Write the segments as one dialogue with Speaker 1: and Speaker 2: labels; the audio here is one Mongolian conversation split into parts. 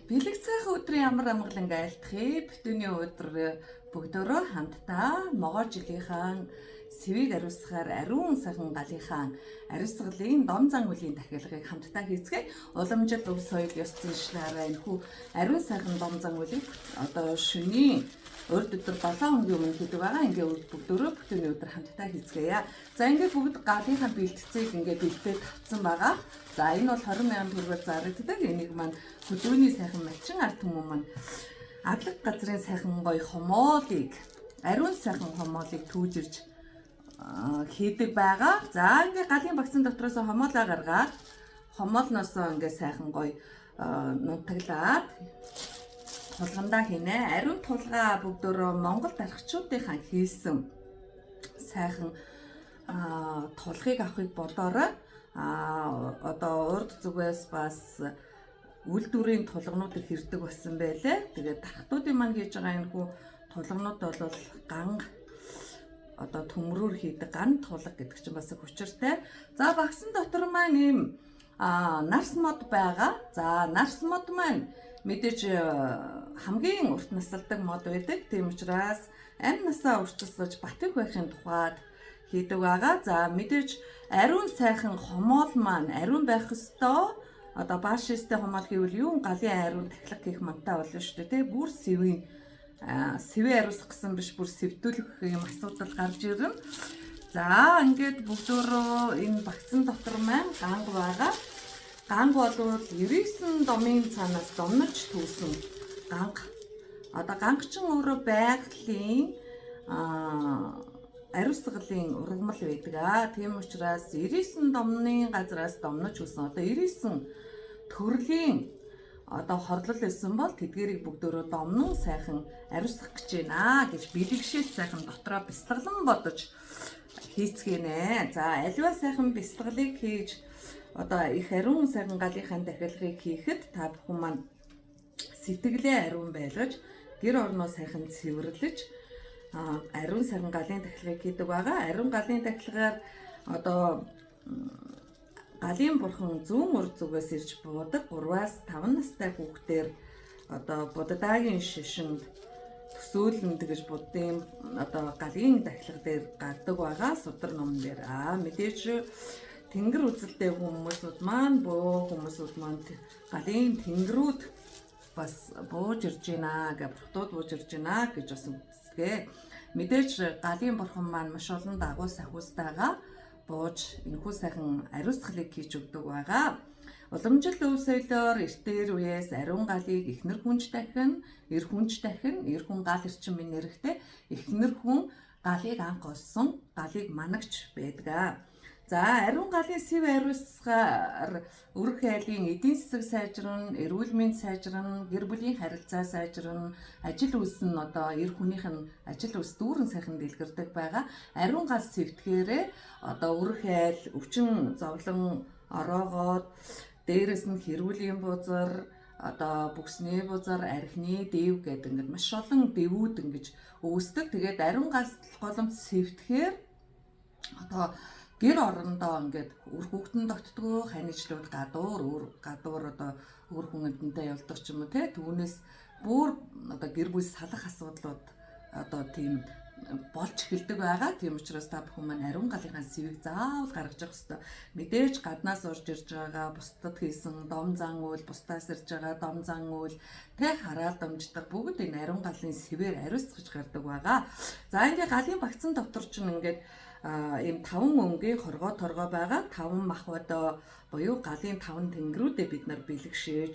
Speaker 1: Бэлэг цайхан өдрийн ямар амгалан айлтгая. Битүүний өдөр бүгдөө хамтдаа могоо жилийнхаа сэвийг ариусгаар ариун сайхан галынхаа ариусгалын дом зан үлийн дахилгыг хамтдаа хийцгээе. Уламжлал өв соёл ёс заншлаараа энэхүү ариун сайхан дом зан үлийг одоо шөнийн урд өдөр 7 хоногийн өмнө хийдэг байгаа. Ингээ бүгдөө битүүний өдөр хамтдаа хийцгээе. За, ингээ бүгд галынхаа бэлтцээг ингээ бэлдээд тавьсан байгаа. За, энэ бол 20 мянган төгрөгөөр зарагддаг. Энийг маань хөдөөний сайхан мачин ард түмэн маань адлаг газрын сайхан гоё хомоолыг, ариун сайхан хомоолыг түүжирж хийдэг байгаа. За, ингээ галын багцсан дотроос хомоолоо гаргаад, хомоолноосоо ингээ сайхан гоё нунтаглаад тулгандаа хийнэ. Ариун тулгаа бүгдөө Монгол дархачуудынхаа хийсэн сайхан тулгыг авахыг бодоорой. Одоо урд зүгээс бас үйлдвэрийн тулгануудыг хэрдэг болсон байлээ. Тэгээд дархтуудын маань хийж байгаа энэ хүү тулганууд бол ганг одоо төмрөөр хийдэг ган тулга гэдэг чинь бас их учиртай. За, багсан дотор маань ийм нарс мод байгаа. За, нарс мод маань мэдээж хамгийн урт насалдаг мод байдаг. Тийм учраас амь насаа уртасгаж батг байхын тухайд хийдэг байгаа. За, мэдээж ариун сайхан хомоол маань ариун байх ёстой. Одоо баашистэй хомоол гэвэл юун галын ариун тахилга гэх мантай болно шүү дээ. Тэ, бүр сэвийн сэвээ ариусгах гэсэн биш, бүр сэвдүүлэх юм асуудал гарч ирнэ. За, ингээд бүгдөө энэ багцсан дотор маань ганг байгаа. Ганг бол 99 домын цаанаас домнож түүсэн ганг. Одоо ганг ч өөрөө байгалийн ариусгалын ургамал байдаг аа. Тийм учраас 99 домны газраас домнож үүсэн. Одоо 99 төрлийн одоо хорлол исэн бол тэдгэрийг бүгдөө домнон сайхан ариусгах гэж байна гэж бэлэгшээд сайхан дотроо бясалгалан бодож хийцгэнэ. За, аливаа сайхан бясалгалыг хийж, одоо их ариун сайхан галынхаа дахилгыг хийхэд та бүхэн маань сэтгэлээ ариун байлгаж, гэр орноо сайхан цэвэрлэж, ариун сайхан галын дахилгыг хийдэг байгаа. Ариун галын дахилгаар одоо галын бурхан зүүн урд зүгээс ирж буудаг 3-аас 5 настай хүүхдээр одоо буддагийн шашинд төсөөлөн тэгэж буддын одоо галын дахилга дээр гардаг байгаа судар номон дээр. Мэдээж тэнгэр үзэлтэй хүмүүсүүд маань, бөө хүмүүсүүд маань галын тэнгэрүүд бас бууж ирж байна гэ, бурхтууд бууж ирж байна гэж бас үздэг. Мэдээж галын бурхан маань маш олон дагуу сахиустайгаа бууж энэхүү сайхан ариусгалыг хийж өгдөг байгаа. Уламжлал өв соёлоор эртээр үеэс ариун галыг эхнэр хүнж дахин, эр хүнж дахин, эр хүн гал эрчим минь эрэхтэй эхнэр хүн галыг анх олсон, галыг манагч байдаг. За, ариун галын сэв ариусгаар өрх айлын эдийн засаг сайжирна, эрүүл мэнд сайжирна, гэр бүлийн харилцаа сайжирна, ажил үйлс нь одоо эр хүнийх нь ажил үйлс дүүрэн сайхан дэлгэрдэг байгаа. Ариун гал сэвтгээрээ одоо өрх айл, өвчин зовлон ороогоод, дээрэс нь хэрүүлийн бузар, одоо бүксний бузар, архины дэв гэдэг ингээд маш олон дэвүүд ингэж үүсдэг. Тэгээд ариун гал голомт сэвтгэхээр одоо гэр орондоо ингээд үр хүүхдэн тогтдгоо, ханижлууд гадуур өөр гадуур одоо өөр хүн эдэнтэй явдаг ч юм уу, те, түүнээс бүр одоо гэр бүл салах асуудлууд одоо тийм болж эхэлдэг байгаа. Тийм учраас та бүхэн маань ариун галынхаа сэвийг заавал гаргаж явах ёстой. Мэдээж гаднаас орж ирж байгаа бусдад хийсэн дом зан үйл, бусдаас ирж байгаа дом зан үйл, тэ, хараал домждог бүгд энэ ариун галын сэвээр ариусгаж гардаг байгаа. За, ингээ галын багцсан дотор чинь ингээд ийм таван өнгийн хоргоо торгоо байгаа. Таван мах бодоо буюу галын таван тэнгэрүүдээ бид нар бэлэгшээж,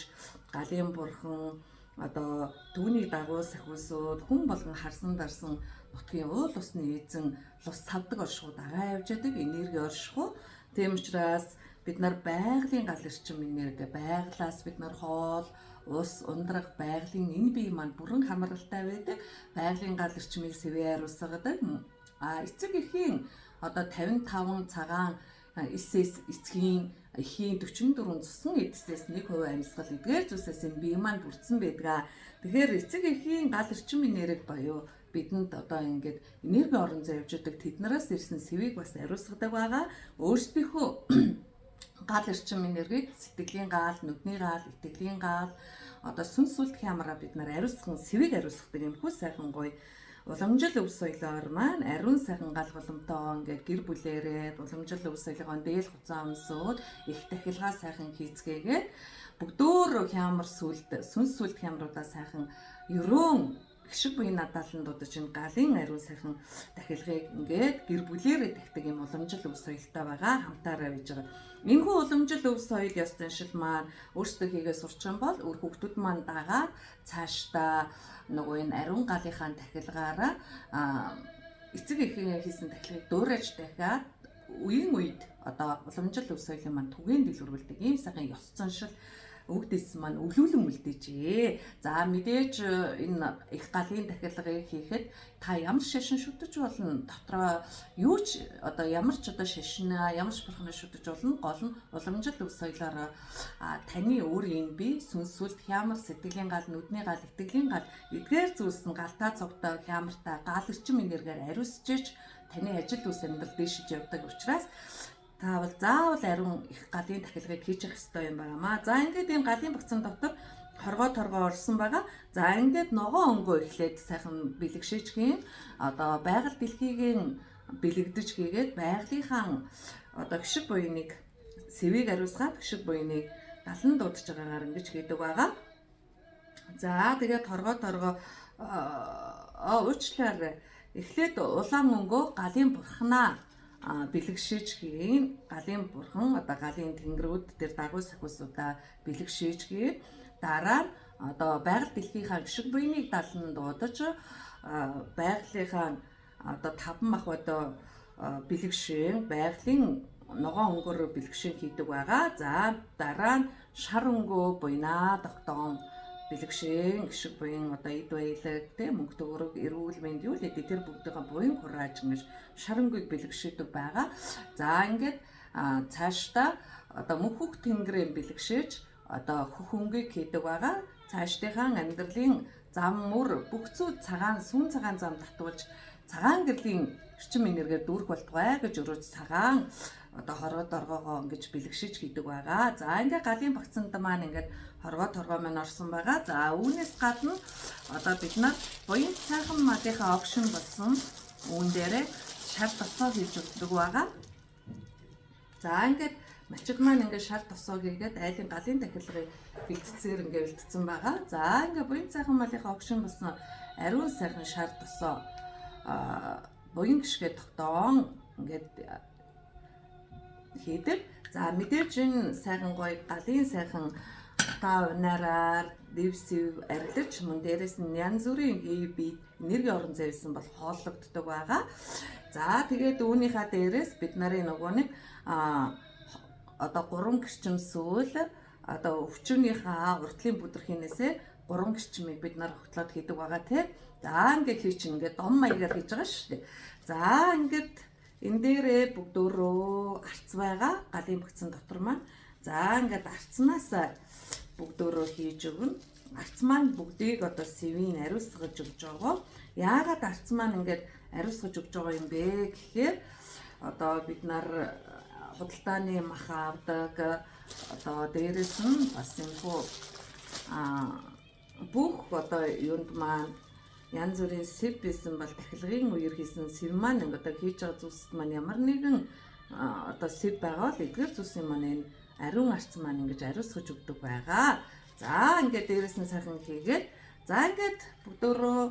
Speaker 1: галын бурхан, одоо түүний дагуу сахиусууд, хүн болгон харсан дарсан нутгийн уул усны эзэн лус цавдаг оршихуй дагаа явж яадаг энерги оршихуй. Тийм учраас бид нар байгалийн гал эрчим энерги, байглаас бид нар хоол, ус, ундрах, байгалийн энэ бие маань бүрэн хамралтай байдаг. Байгалийн гал эрчмийг сэвээ ариусгадаг. Эцэг эхийн одоо 55 цагаан эсэс, эцгийн эхийн 44 цусан эдсээс 1% амьсгал, эдгээр зүйлсээс энэ бие маань бүрдсэн байдаг. Тэгэхээр эцэг эхийн гал эрчим энерги буюу бидэнд одоо ингээд энерги орон зай явж идэг тэднээс ирсэн сэвийг бас ариусгадаг байгаа. Өөрсдийнхөө гал эрчим энергийг сэтгэлийн гал, нүдний гал, итгэлийн гал, одоо сүнс сүлд хямраа бид нар ариусган сэвийг ариусгадаг юм хүү сайхан гоё уламжил өв соёлоор маань ариун сайхан гал голомтойгоо ингээд гэр бүлээрээ уламжил өв соёлын дээл хуцаа өмсөөд их тахилгаа сайхан хийцгээгээд бүгдөөрөө хямар сүлд сүнс сүлд хямруудаа сайхан ерөөн гişиг буян надаалан дуудаж энэ галын ариун сайхан тахилгыг ингээд гэр бүлээрээ тахдаг юм уламжил өв соёлтой байгаа хамтаараа байж байгаа. Энэхүү уламжил өв соёл ёс заншил маань өөрсдөө хийгээ сурчин бол үр хүүхдүүд маань дагаад цаашдаа нөгөө энэ ариун галынхаа тахилгаараа эцэг эхийн хийсэн тахилгыг дуурайж дахиад үеийн үед одоо уламжил өв соёлын маань түгээн дэлгэрүүлдэг ийм сайхан ёс заншил өвгдээс маань өвлүүлэн үлдээжээ. За мэдээж энэ их галын тахилгыг хийхэд та ямар шашин шүтэж болно. Дотроо юу ч одоо ямар ч одоо шашнаа, ямар ч бурхнаа шүтэж болно. Гол нь уламжил өв соёлоор таны өөрийн бие сүнсүлт хямар сэтгэлийн гал, нүдний гал, итгэлийн гал эдгээр зүйлс нь галтаа цогтой хямартай гал эрчим энергиар ариусчиж таны ажил үйлс амьдрал дээшилж явдаг учраас та бол заавал ариун их галын тахилгыг хийж явах ёстой юм байна. За ингээд энэ галын багцан дотор хоргоо торгоо орсон байгаа. За ингээд ногоон өнгөө эхлээд сайхан бэлэгшээж хийн. Одоо байгаль дэлхийгийн бэлэгдэж хийгээд байгалийнхаа одоо гişиг буйныг сэвийг ариусгаад гişиг буйныг далан дуудаж байгаагаар ингэж хийдэг байгаа. За тэгээд торгоо торгоо уучлаарай. Эхлээд улаан өнгөө галын бурхнаа бэлэгшээж хийн. Галын бурхан одоо галын тэнгэрүүд дээр дагуу сахиусуудаа бэлэгшээж хийн. Дараа нь одоо байгаль дэлхийнхаа гişиг буйныг далан дуудаж байгалийнхаа одоо таван мах одоо бэлэгшээн байгалийн ногоон өнгөөр бэлэгшээн хийдэг байгаа. За дараа нь шар өнгөө буйнаа тогтоон бэлэгшээн гişиг буян одоо эд баялаг тэ мөнгө төгрөг эрүүл мэнд юу л гэдэг тэр бүгдийнхээ буян хурааж ингэж шарангийг бэлэгшээдэг байгаа. За ингээд цаашдаа одоо мөнх тэнгэрийн бэлэгшээж одоо хөх өнгийг хийдэг байгаа. Цаашдынхаа амьдралын зам мөр бүх зүй цагаан сүүн цагаан зам татуулж цагаан гэрлийн эрчим энергиэр дүүрэх болтугай гэж өрөөж цагаан одоо хоргоо доргоогоо ингэж бэлэгшиж хийдэг байгаа. За ингээ галын багцанд маань ингээд хоргоо торгоо маань орсон байгаа. За үүнээс гадна одоо бид нар буян сайхан малынхаа огшин болсон үүн дээрээ шар тосоо хийж өгдөг байгаа. За ингээд мачиг маань ингээд шар тосоо хийгээд айлын галын тахилгыг бэлтцээр ингээд бэлтцсэн байгаа. За ингээд буян сайхан малынхаа огшин болсон ариун сайхан шар тосоо буян гიშгэ тогтоон ингээд хийдэг. За мэдээж энэ сайхан гоё галын сайхан та унаараар дэвсв арилж мөн дээрэс нь янз бүрийн бие энерги орон зайсан бол хооллогддог байгаа. За тэгээд үүнийхээ дээрээс бид нарын нөгөө нэг одоо 3 гэрчим сүүл одоо өвчнийхээ уртлын бүдэрхийнээсээ 3 гэрчмийг бид нар хөтлөөд хийдэг байгаа тий. За ингээд хий чинь ингээд дом маягаар хийж байгаа шүү дээ. За ингээд энэ дээрээ бүгдөөрөө арц байгаа галын багцан дотор маань. За ингээд арцнаас бүгдөөрөө хийж өгнө. Арц маань бүгдийг одоо сэвийн ариусгаж өгч байгаа. Яагаад арц маань ингээд ариусгаж өгч байгаа юм бэ гэхээр одоо бид нар худалдааны мах авдаг, одоо дээрэс нь бас энэ хүү бүх одоо юунд маань янз бүрийн сэв байсан бол тахилгын үеэр хийсэн сэв маань ингээд одоо хийж байгаа зүйлсд маань ямар нэгэн одоо сэв байгаа бол эдгээр зүйлсийн маань энэ ариун арц маань ингэж ариусгаж өгдөг байгаа. За ингээд дээрэс нь сайхан хийгээд за ингээд бүгдөөрөө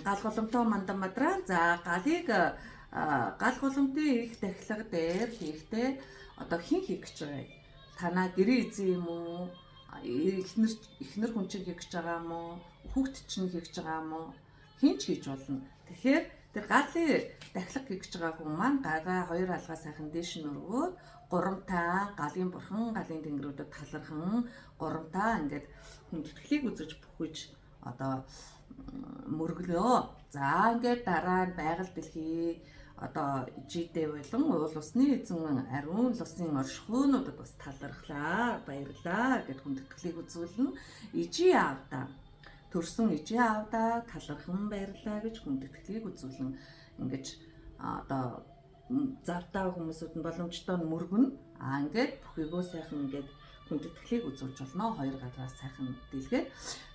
Speaker 1: гал голомтоо мандан мадраа. За галыг гал голомтын их тахилга дээр хийхдээ одоо хэн хийх гэж байгаа юм? Танаа гэрээ эзэн юм уу? Эхнэр хүн чинь хийх гэж байгаа юм уу? Хүүхд чинь хийх гэж байгаа юм уу? Хэн ч хийж болно. Тэгэхээр тэр галын дахлага хийх гэж байгаа хүн маань гараа хоёр алгаа сайхан дээш нь өргөөд гурамтаа галын бурхан, галын тэнгэрүүдэд талархан гурамтаа ингээд хүндэтгэлийг үзэж бүхэж одоо мөргөлөө. За ингээд дараа нь байгаль дэлхий одоо жидээ болон уул усны эзэн ариун лусын оршихуйнуудад бас талархлаа, баярлаа гэд хүндэтгэлийг үзүүлнэ. Ижи аавда төрсөн ижи аавда талархан баярлаа гэж хүндэтгэлийг үзүүлэн ингэж одоо завтаа хүмүүсүүд нь боломжтой нь мөргөнө. Аа ингээд бүхийгөө сайхан ингээд Хүндэтгэлийг үзүүлж болно. Хоёр галаас сайхан дэлгээ.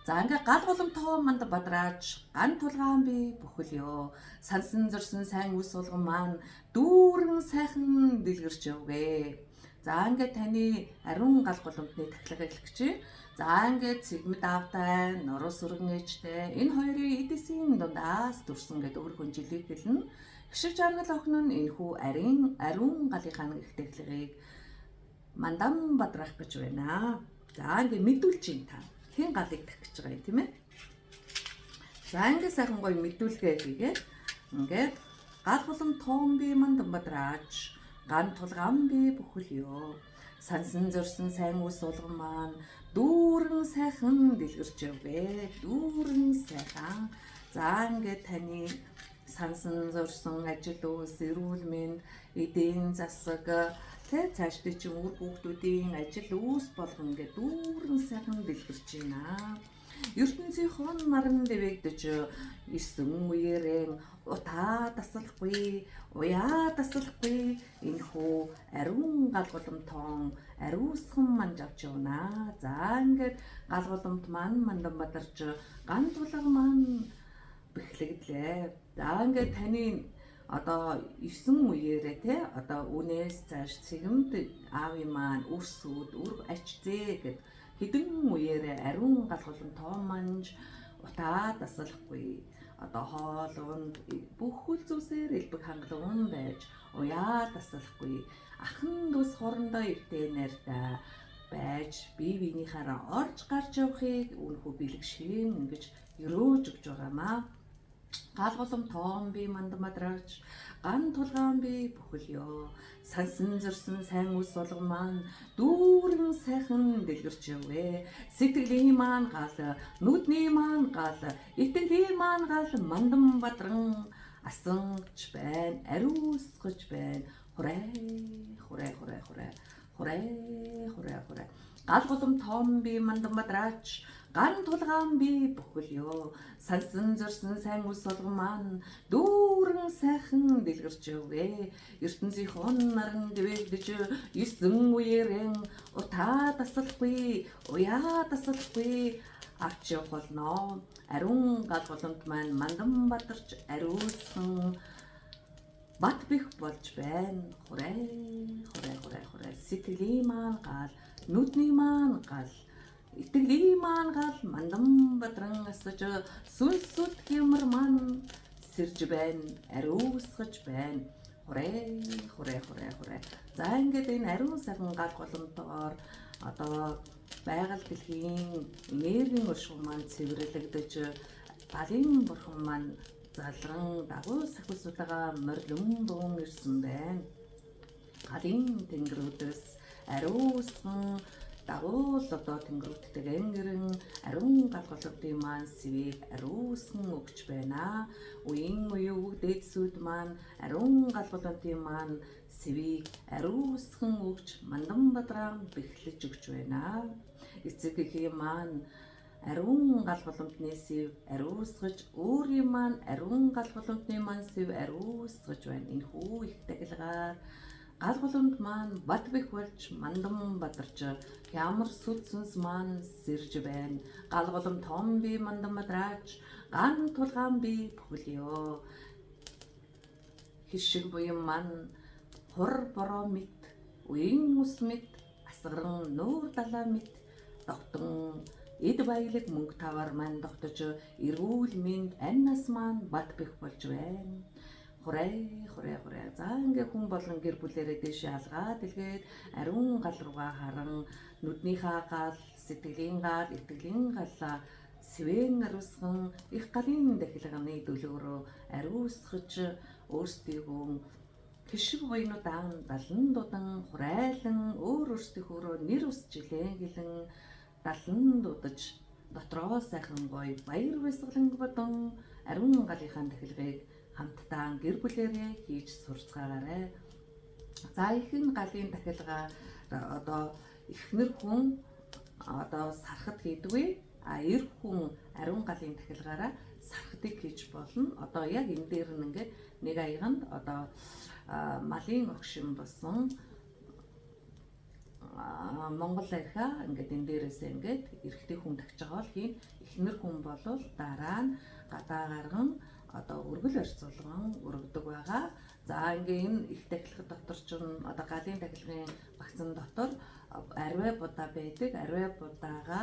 Speaker 1: За ингээ гал голомтоо манд бадрааж ган тулгаан би бүхэл ёо. Сансан зурсан сайн үс сулган маань дүүрэн сайхан дэлгэрч явгээ. За ингээ таны ариун гал голомтны тахилга эхлэх гэж. За ингээд цэгмэд аавтай, нуруу сүргэн ээжтэй энэ хоёрын эдисийн дундаас төрсөн гэдэг өөр хүн жилийг хэлнэ. Хишиг жаргал охин нь энэхүү ариун галынхаа их тахилгыг мандам бадрах гэж байна. За ингээ мэдүүлж юм та. Хэн галыг тах гэж байгаа юм тийм ээ? За ингээ сайхан гоё мэдүүлгээ хийгээд ингээд гал булан тоон би мандам бадрааж ган тулган би бүхэл ёо. Сансан зөрсөн сайн үс сулган маань дүүрэн сайхан дэлгэрч явгээ. Дүүрэн сайхан. За ингээд таны сансан зурсан ажил үйлс, эрүүл мэнд, эдийн засаг тэ цаашдын чинь үр хүүхдүүдийн ажил үйлс болгон ингээд дүүрэн сайхан дэлгэрч байна. ертөнцийн хон наран дэвэгдэж ирсэн үеэрэн утаа тасалхгүй, уяа тасалхгүй энэхүү ариун гал гуламтон ариусхан манж авч явна. За ингээд гал гуламт маань мандан бадарч ган тулга маань бэхлэгдлээ. За ингээд таны одоо 9 үеэрээ те одоо үнээс цааш цэгэмд аавын маань үрсүүд үр ач зээ гэд хэдэн үеэрээ ариун гал гулам тоо манж утаа тасалхгүй одоо хоол унд бүхэл зүйлсээр элбэг хангалуун байж уяа тасалхгүй ахан дүүс хоорондоо эвтэй найртай байж бие биенийхаараа орж гарч явахыг үнэхүү бэлэг шин ингэж өрөөж өгч байгаамаа. Гал голом тоон би манд мадраач ган тулгаан би бүхэл ёо. Сансан зөрсөн сайн үс сулган маань дүүрэн сайхан дэлгэрч явээ. Сэтгэлийн маань гал, нүдний маань гал, итгэлийн маань гал мандан бадран асанч байна, ариусгаж байна. Хурай хурай хурай хурай хурай хурай хурай. Гал голом тоон би мандан бадраач ган тулгаан би бүхэл ёо. Сансан зурсан сайн үс сулган маань дүүрэн сайхан дэлгэрч явгээ. ертөнцийн хон наран дэвэгдэж 9 үеэрэн утаа тасалхгүй, уяа тасалхгүй авч явах болно. Ариун гал голомт маань мандан бадарч ариусхан бат бих болж байна. Хурай хурай хурай хурай. Сэтгэлийн маань гал, нүдний маань гал, итгэлийн маань гал мандан бадран асаж сүнсүт хямар маань сэрж байна, ариусгаж байна. Хурай хурай хурай хурай. За ингээд энэ ариун сайхан гал голомтойгоор одоо байгаль дэлхийн энергийн оршихуй маань цэвэрлэгдэж балын бурхан маань залран дагуу сахилсуудаа морилон буун ирсэн байна. Галын тэнгэрүүдээс ариусхан дагуул одоо тэнгэрүүдтэйг ангирэн ариун гал голомтын маань сэвийг ариусхан өгч байна. Үеийн үе өвөг дээдсүүд маань ариун гал голомтын маань сэвийг ариусхан өгч мандан бадраан бэхлэж өгч байна. Эцэг эхийн маань ариун гал голомтны сэв ариусгаж өөрийн маань ариун гал голомтны маань сэв ариусгаж байна. Энэ хүү их тахилгаар гал голомт маань бат бэх болж мандан бадарч хямар сүд сүнс маань сэрж байна. Гал голом том би мандан бадраач ган тулгаан би бүхэл ёо. Хишиг буян маань хур бороо мэт, үеийн ус мэт, асгаран нүүр далаа мэт тогтон эд баялаг мөнгө тавар маань тогтож эрүүл мэнд ань нас маань бат бэх болж байна. Хурай хурай хурай. За ингээ хүн болгон гэр бүлээрээ дээшээ алгаа дэлгээд ариун гал руугаа харан нүднийхээ гал, сэтгэлийн гал, итгэлийн галаа сэвэн ариусган их галын дахилганы дөлөөрөө ариусгаж өөрсдийгөө хишиг буянуудаа далан дудан хурайлан өөр өөрсдийнхөөрөө нэр ус жилэн гэлэн далан дудаж дотроо сайхан гоё баяр баясгалан бодон ариун галынхаа тахилгыг хамтдаа гэр бүлээрээ хийж сурцгаагаарай. За ихэн галын тахилга одоо эхнэр хүн одоо сархад хийдгүй, а эр хүн ариун галын тахилгаараа сархадыг хийж болно. Одоо яг энэ дээр нь ингээд нэг аяганд одоо малын огшин болсон Монгол архиа ингээд энэ дээрээсээ ингээд эрэгтэй хүн тагч байгаа бол хийн эхнэр хүн болвол дараа нь гадаа гарган одоо өргөл барьцуулган өргөдөг байгаа. За ингээ энэ их тахилга дотор ч одоо галын тахилгын багцан дотор арвай будаа байдаг. Арвай будаага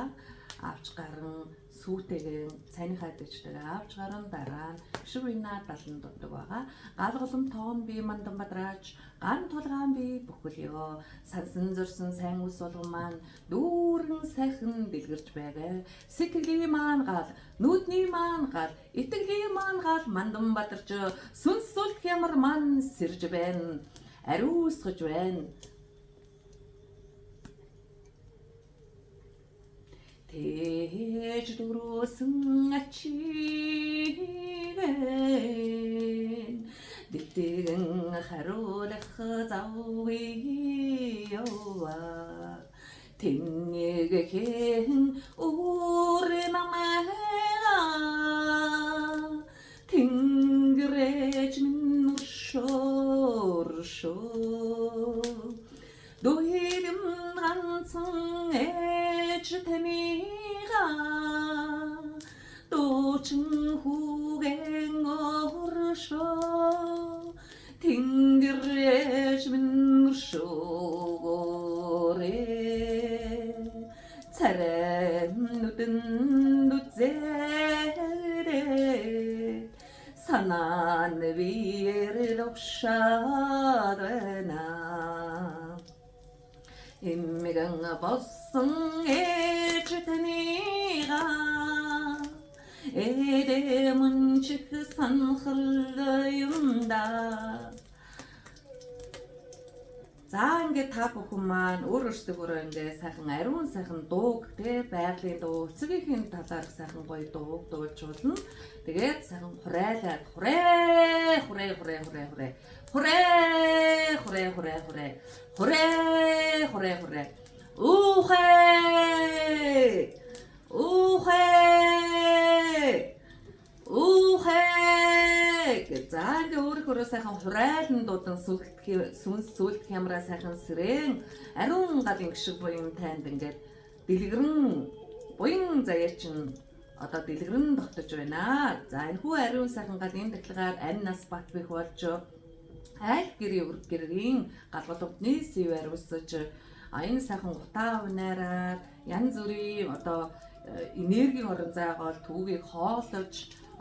Speaker 1: авч гарan сүүтэйгээ цайныхаа дэжтэйгээ авч гарan дараа нь бишвина далан дутдаг байгаа. Гал голом тоон би мандан бадрааж ган тулгаан би бүхэл ёо сансан зөрсөн сайн ус болгон маань дүүрэн сайхан дэлгэрч байгаа. Сэтгэлийн маань гал, нүдний маань гал, итгэлийн маань гал мандан бадарч сүнс сүлд хямар маань сэрж байна. Ариусгаж байна. Тээж дөрөөсөн ачигэн дэтгэн хариулах завгүй яваа тэнийг хэн өөр намайга тэнгэрэж минь өршөөршөө дуйрэм ганцхан ээж таныга дуучин хүүгэн оршоо тэнгэрэж минь өршөөгөөрэй царай нүдэн үзээрэй санаа нь биеэр огшаад байна. Эмгэн болсон ээж таныга эдэмэн чих санхал юм да. За ингээд та бүхэн маань өөр өөрсдөө ингээд сайхан ариун сайхан дууг те байгалийн дуу, эцэгийнхэн талаарх сайхан гоё дууг дуулж болно. Тэгээд сайхан хурайлаад хурээ хурээ хурээ хурээ хурээ хурээ хурээ хурээ хурээ хурээ хурээ хурээ уухэ уухэ уухэ. За ингээ өөрөөхөө сайхан хурайлан дуудан сүнс сүлд хямраа сайхан сэрэн ариун галын гişиг буян танд ингээд дэлгэрэн буян заяа чинь одоо дэлгэрэн тогтож байна. За энэ хүү ариун сайхан галын тахилгаар амь нас бат бих болж айл гэрийн гэрийн галгалуудны сэв ариусаж энэ сайхан утаа унаараар янз бүрийн одоо энергийн орон зайгаал түүгийг хооллож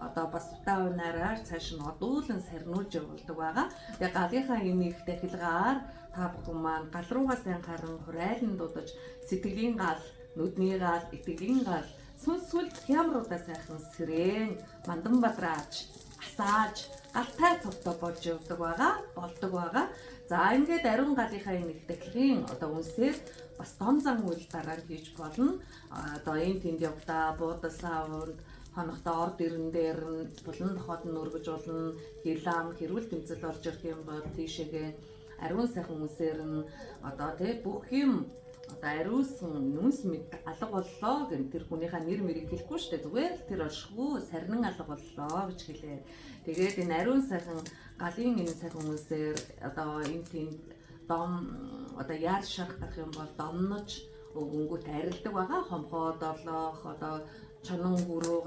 Speaker 1: одоо бас утаа унаараар цааш нь одуулан сарниулж явуулдаг байгаа. Тэгээ галынхаа энэ их тахилгаар та бүхэн маань гал руугаа сайн харан хурайлан дуудаж сэтгэлийн гал, нүдний гал, итгэлийн гал, сүнс сүлд хямруудаа сайхан сэрэн мандан бадрааж асааж галтай цогтой болж явдаг байгаа, болдог байгаа. За ингээд ариун галынхаа энэ их тахилгын одоо үнсээр бас дом зан үйл дараа нь хийж болно. Одоо энэ тэнд явдаа буудалсаа унд хоногтой орд ирэн дээр нь булан тохоод нь өргөж болно. Хилам хэрүүл тэмцэл орж ирэх юм бол тийшээгээ ариун сайхан үнсээр нь одоо тий бүх юм одоо ариусан нүнс мэд алга боллоо гэн тэр хүнийхээ нэр мэрийг хэлэхгүй шүү дээ. Зүгээр л тэр оршихгүй сарнин алга боллоо гэж хэлээ. Тэгээд энэ ариун сайхан галын энэ сайхан үнсээр одоо энэ тэнд дом одоо яар шарах гарах юм бол домнож өнгөт арилдаг байгаа. Хомхоо долоох одоо чонон гүрүү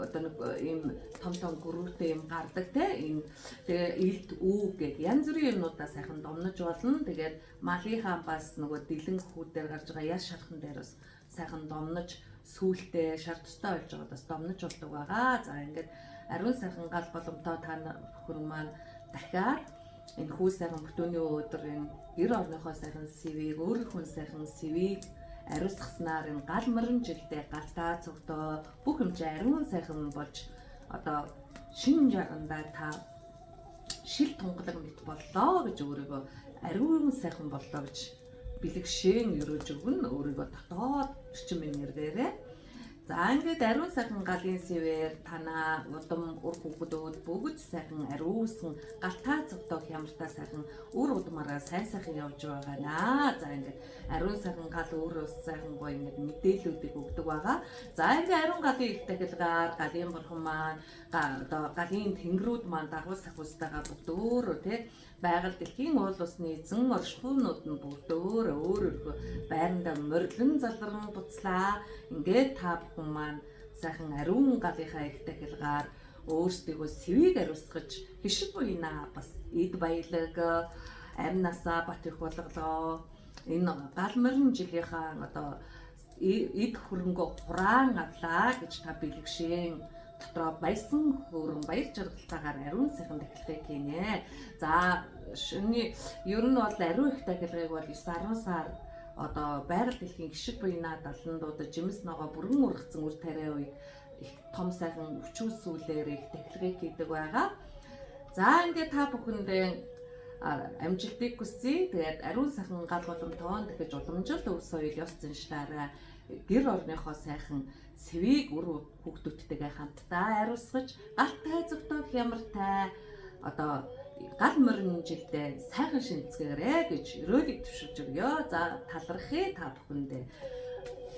Speaker 1: одоо нэг ийм том том гүрүүтэй юм гардаг те энэ тэгээ илт үү гэд янз бүрийн юмнуудаа сайхан домнож болно. Тэгээд малынхаа бас нөгөө дэлэн хүүдээр гарч байгаа яр шархан дээр бас сайхан домнож сүүлтэй шар тустай болж байгаа бас домнож болдог байгаа. За ингээд ариун сайхан гал боломтой та бүхэн маань дахиад энэ хүү сайхан бүтөөний өдөр энэ гэр орныхоо сайхан сэвийг өөрийнхөө сайхан сэвийг ариусгаснаар энэ гал морин жилдээ галтаа цогтоо бүх юм чи ариун сайхан болж одоо шин жаргандаа та шил тунгалаг мэт боллоо гэж өөрийгөө ариун сайхан боллоо гэж бэлэгшээн өрөөж өгнө өөрийгөө дотоод эрчим энергиэрээ. За За, ингээд ариун сайхан галын сэвээр танаа удам үр хүүхдүүд бүгд сайхан ариусан галтаа цогтоо хямртаа сайхан үр удмаараа сайн сайхан явж байгаа наа. За, ингээд ариун сайхан гал өөрөө сайхан гоё ингээд мэдээллүүдийг өгдөг байгаа. За, ингээд ариун галын их тахилгаар галын бурхан маань, одоо галын тэнгэрүүд маань дагуул сахиустайгаа бүгд өөрөө тий байгаль дэлхийн уул усны эзэн оршихуйнууд нь бүгд өөрөө өөр өөрхөө байрандаа морилон залран буцлаа. Ингээд та бүхэн маань сайхан ариун галынхаа их тахилгаар өөрсдийгөө сэвийг ариусгаж хишиг буйнаа бас эд баялаг амь насаа бат их болголоо. Энэ гал морин жилийнхаа одоо эд хөрөнгө хураан авлаа гэж та бэлгшээн дотроо баясан хөөрөн баяр жаргалтайгаар ариун сайхан тахилгыг хийнэ. За, шөнийн ер нь бол ариун их тахилгыг бол 9 10 сар одоо байгаль дэлхийн хишиг буйнаа даландууд жимс ногоо бүрэн ургацсан үр тариа үед их том сайхан өвчүүсүүлээр их тахилгыг хийдэг байгаа. За, ингээд та бүхэндээ амжилтыг хүсье. Тэгээд ариун сайхан гал боломтон дахиж уламжлалт өв соёл ёс заншлаараа гэр орныхоо сайхан сэвийг үр хүүхдүүдтэйгээ хамтдаа ариусгаж галтай зөвтөө хямартай одоо гал морин жилдээ сайхан шинцгээгээрэй гэж өрөөлийг төвшөж өгье. За, талархъя та бүхэндээ.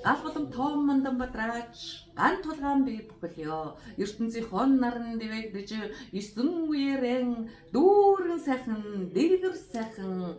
Speaker 1: Гал болон тоон мандан бадраач ган тулгаан би бүхэлё. ертөнцийн хон наран дэвэгдэж 9 үеэрэн дүүрэн сайхан дэлгэр сайхан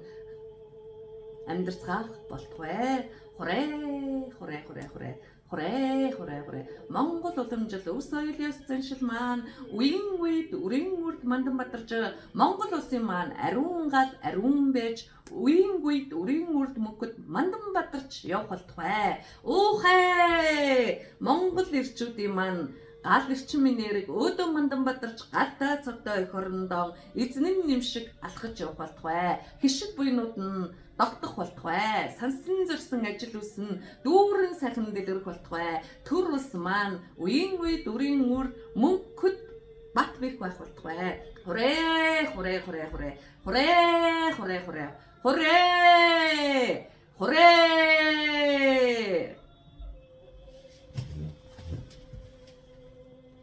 Speaker 1: амьдрцгаах болтугай. Хурээ хурээ хурээ хурээ хурээ хурээ хурээ. Монгол уламжил өв соёл ёс заншил маань үеийн үед үрийн үрд мандан бадарч Монгол улсын маань ариун гал ариун байж үеийн үед үрийн үрд мөнхөд мандан бадарч явах болтугай. Уухай! Монгол эрчүүдийн маань гал эрчим минэрэг өөдөө мандан бадарч галтай цогтой эх орондоо эзэн нэм шиг алхаж явах болтугай. Хишиг буйнууд нь тогтох болтугай. Сансан зөрсөн ажил үсэн дүүрэн сайхан дэлгэрэх болтугай. Төр улс маань үеийн үед үрийн үр мөнхөд бат бэх байх болтугай. Хурээ хурээ хурээ хурээ хурээ хурээ хурээ хурээ хурээ.